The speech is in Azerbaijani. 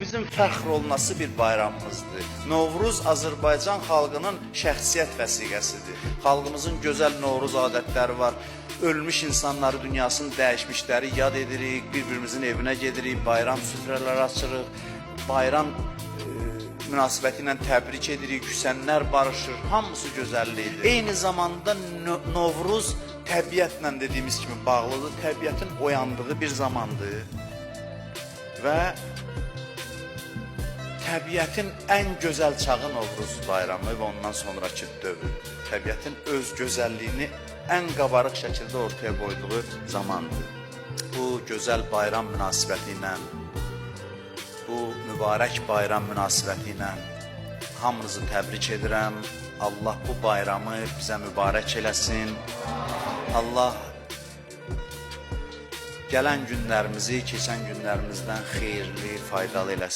Bizim fəxr olunası bir bayramımızdır. Novruz Azərbaycan xalqının şəxsiyyət vəsiqəsidir. Xalqımızın gözəl Novruz adətləri var. Ölmüş insanları, dünyasını dəyişmişləri yad edirik, bir-birimizin evinə gedirik, bayram süfrələri açırıq, bayram münasibəti ilə təbrik edirik, küsənlər barışır, hamısı gözəllikdir. Eyni zamanda Novruz təbiətlə dediyimiz kimi bağlıdır, təbiətin oyandığı bir zamandır və təbiətin ən gözəl çağı Novruz bayramı və ondan sonrakı dövr. Təbiətin öz gözəlliyini ən qabarıq şəkildə ortaya qoyduğu zamandır. Bu gözəl bayram münasibəti ilə, bu mübarək bayram münasibəti ilə hamınızı təbrik edirəm. Allah bu bayramı bizə mübarək eləsin. Allah gələn günlərimizi keçən günlərimizdən xeyirli, faydalı eləsin.